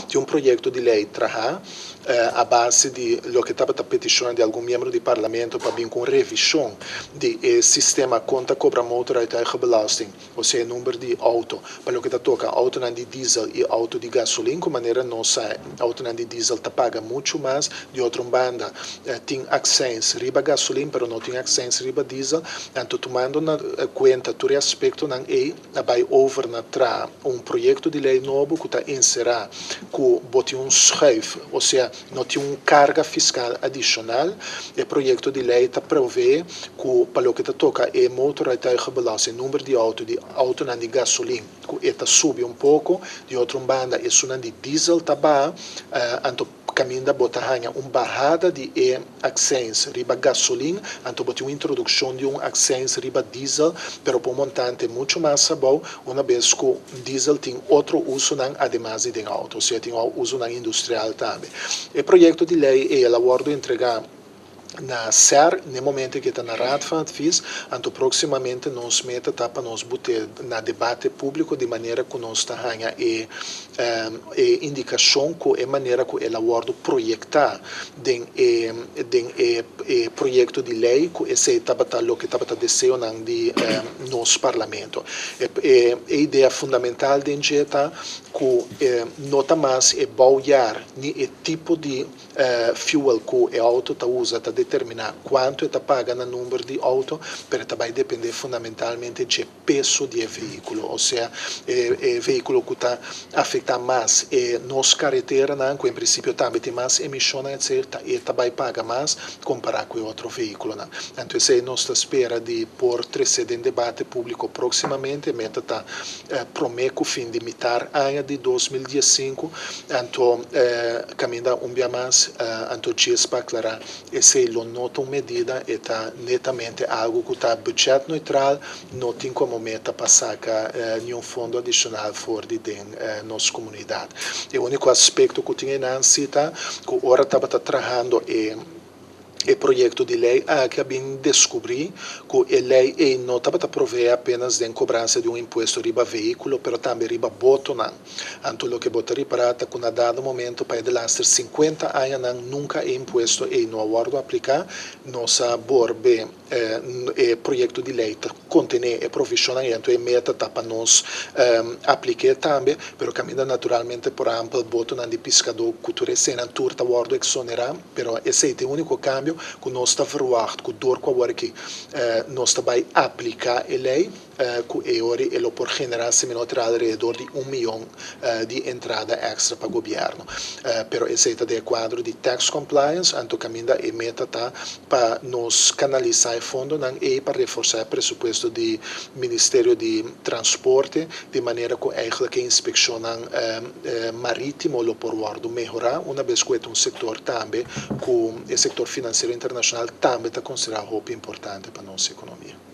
Tin un proyekto di lei trahá a base di loke tabata petishon di algun miembro di parlamento pa bin ku un revishon di e sistema kon ta kobra motorrijtuigenbelasting, osea e number di outo, pa loke ta toka outonan di diesel i outo di gasolin, ku manera nos sa outonan di diesel ta paga muchu mas. Di otro un banda tin akseins riba gasolin pero no tin akseins riba diesel. Anto tumando na kuenta tur e aspektonan ei, a bai over na traha un proyekto di lei nobo ku ta enserá ku bo tin un schuif, osea no tin un karga fiskal adishonal. E proyekto di lei ta proveé ku pa loke ta toka e motorrijtuigenbelasting, number di outo di outonan di gasolin ku e ta subi un poko, di otro un banda esunnan di diesel ta baha, anto kaminda bo ta haña un bahada di e akseins riba gasolin, anto bo tin un introdukshon di un akseins riba diesel, pero pa un montante muchu mas abou, una bes ku diesel tin otro usonan ademas di den outo, osea tin usonan industrial tambe. E proyekto di lei ei el a wòrdu entregá na SER n'e momento ke ta na Raad van Advies, anto próksimamente nos meta ta pa nos but'é na debate públiko di manera ku nos ta haña e e indikashon ku e manera ku el a wòrdu proyektá den e den e e proyekto di lei ku esei tabata loke tabata deseonan di nos parlamento. E e idea fundamental den dje ta ku no ta mas e bouwjaar ni e tipo di Fuel ku e outo ta usa ta determiná kuantu e ta paga na number di outo, pero e ta bai dependé fundamentalmente dje peso di e vehíkulo. Osea, e e vehíkulo ku ta afektá mas e nos kareteranan, ku en prinsipio tambe tin mas emishonnan etcetera, ta e ta bai paga mas kompará ku e otro vehíkulonan. Anto esei nos ta spera di por trese den debate públiko próksimamente. Meta ta promé ku fin di mitar aña di 2015. Anto kaminda un bia mas, anto djis pa aklará, esei lo no ta un medida, e ta netamente algu ku ta budget neutral, no tin komo meta pa saka niun fondo adishonal for di den nos komunidat. E úniko aspekto ku tin einan si ta ku ora tabata trahando e E proyekto di lei aki a bin deskubrí ku e lei ei no tabata proveé apenas den kobransa di un impuesto riba vehíkulo pero tambe riba botonan. Anto loke bo ta ripará ta ku na dado momento pa e delaster 50 añanan nunka e impuesto ei no a wòrdu apliká. Nos a borbe e proyekto di lei ta kontené e provishonnan ei anto e meta ta pa nos aplik'é tambe pero kaminda naturalmente por ehèmpel botonan di piskadó ku tur eseinan tur ta wòrdu eksonerá. Pero esei ta e úniko kambio ku nos ta verwagt ku dor ku awor aki nos ta bai apliká e lei ku e ora e lo por generá si mi no tra alrededor di un mion di entrada èkstra pa gobièrnu. Pero esei ta den e kuadro di tax compliance, anto kaminda e meta ta pa nos kanalisá e fondonan ei pa reforsá e presupuesto di Ministerio di Transporte di manera ku eigentlik e inspekshonnan marítimo lo por wòrdu mehorá, una bes ku e ta un sektor tambe ku e sektor finansiero internashonal tambe ta konsiderá hopi importante pa nos ekonomia.